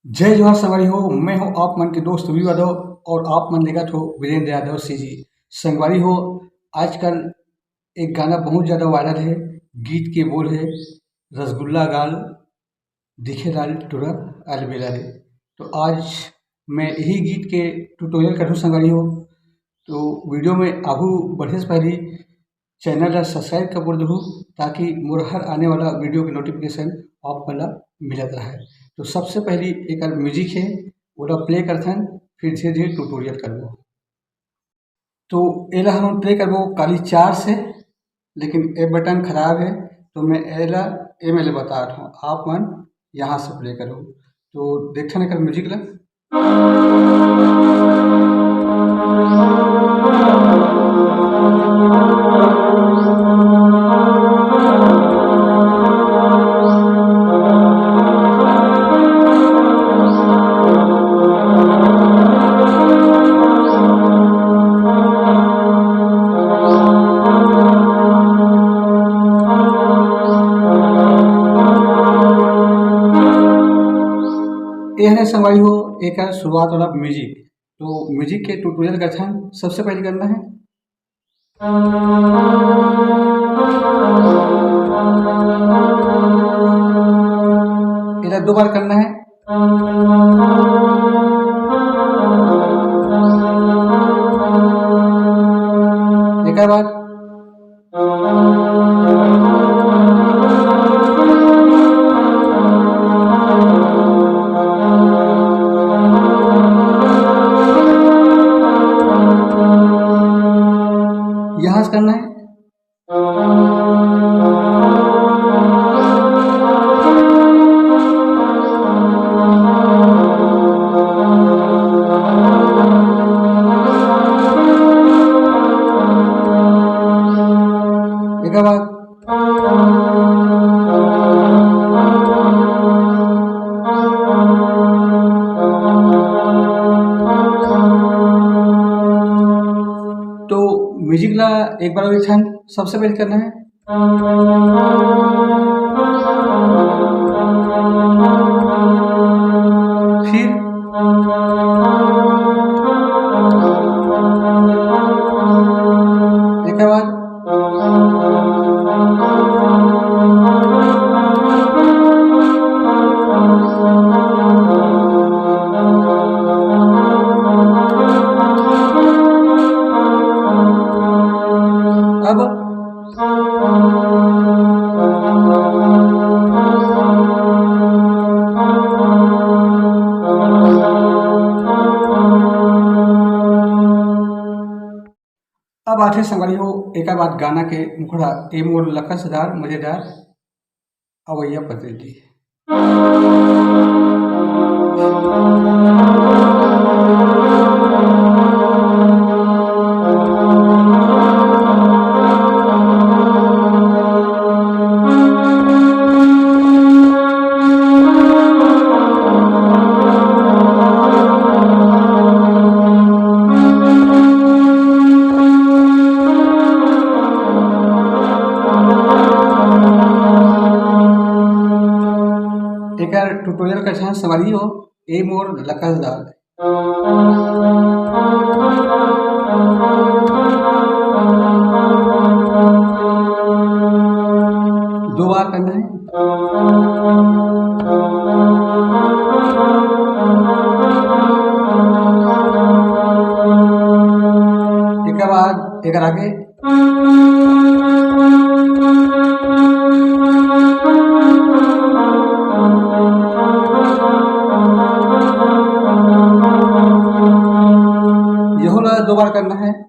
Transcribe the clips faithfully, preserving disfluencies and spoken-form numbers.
जय जोहार संगवारी हो, मैं हूं आप मन के दोस्त वी यादव और आप मन देखत हो वीरेंद्र यादव सीजी। संगवारी हो, आजकल एक गाना बहुत ज्यादा वायरल है, गीत के बोल है, "रसगुल्ला गाल दिखे लाल टुरा अलबेला रे।" तो आज मैं यही गीत के ट्यूटोरियल करूँ संगवारी हो। तो वीडियो में आगू बढ़े से पहले चैनल ला सब्सक्राइब कर बोल दूँ, ताकि मोर हर आने वाला वीडियो के नोटिफिकेशन आप मन ला मिलत रहे। तो सबसे पहले एक म्यूजिक है, ओला प्ले करथन, फिर धीरे धीरे ट्यूटोरियल करबो। तो एला हम प्ले करबो काली चार से, लेकिन ए बटन खराब है, तो मैं एला ए में ले बता रहा हूँ, आप मन यहाँ से प्ले करो। तो देखथन एकर म्यूजिक ला। एहने संगवारी हो, एकर शुरुआत वाला म्यूजिक। तो म्यूजिक के ट्यूटोरियल करथन। सबसे पहले करना है, एला दो बार करना है। एकर बाद यहाँ से करना है। एकर बाद तो म्यूजिक ला एक बार और एक time सबसे पहले करना है। फिर एकर बाद अब अब आथे संगवारी हो, एकर बाद गाना के मुखड़ा, ए मोर लकसदार मजेदार अवैया पतली। एकर ट्यूटोरियल का ध्यान संगवारी हो, ए मोर लकसदार। दो बार करना है। एकर बाद एकर आगे यहू ला दो बार करना है।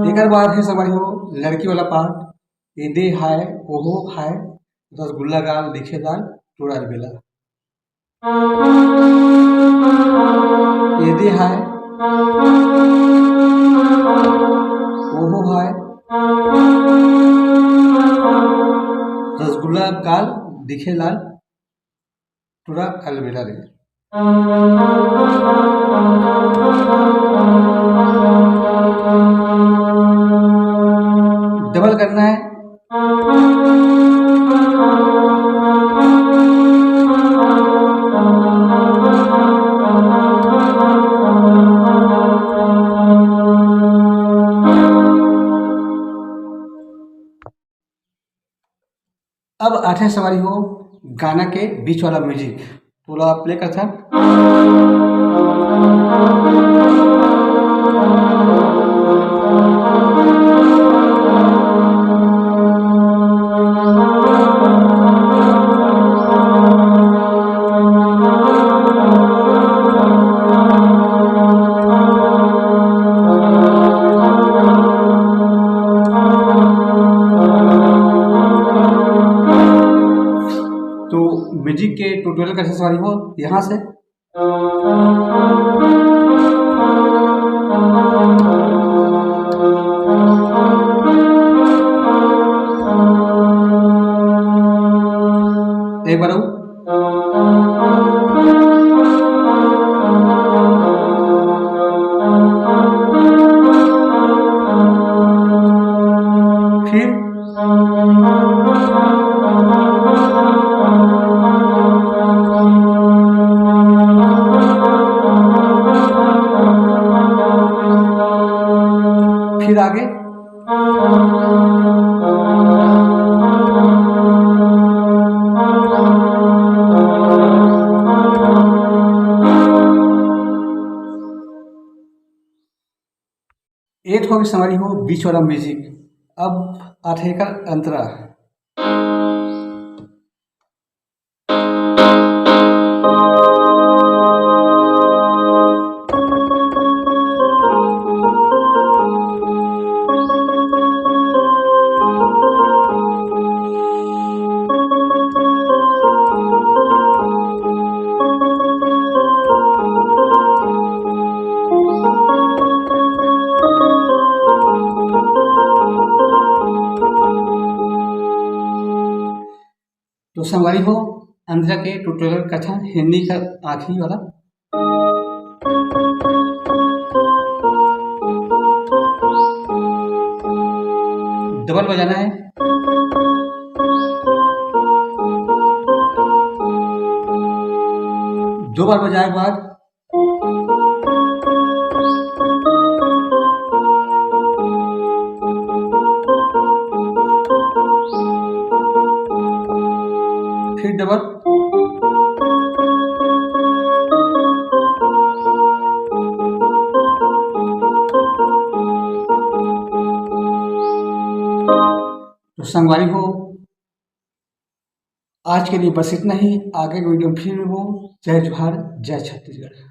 एकर बाद है संगवारी हो लड़की वाला पार्ट, ए दे हाय, ओहो हाय, रसगुल्ला गाल, दिखे लाल, टुरा अलबेला। ए दे हाय, ओहो हाय, रसगुल्ला गाल, दिखे लाल, टुरा अलबेला रे। संगवारी हो, गाना के बीच वाला म्यूजिक थोड़ा प्ले करथन। तो म्यूजिक के ट्यूटोरियल कैसे, संगवारी हो, यहाँ से एक बार और। फिर फिर आगे। एट हो गई, संगवारी हो, बीच वाला म्यूजिक। अब आथे एकर अंतरा। तो संगवारी हो, अंतरा के ट्यूटोरियल कथा हिन्नी का आखिरी वाला। डबल बजाना है। दो बार बजाए के बाद फिर डबल। तो संगवारी हो, आज के लिए बस इतना ही। आगे के वीडियो में फिर मिलबो। जय जोहार, जय छत्तीसगढ़।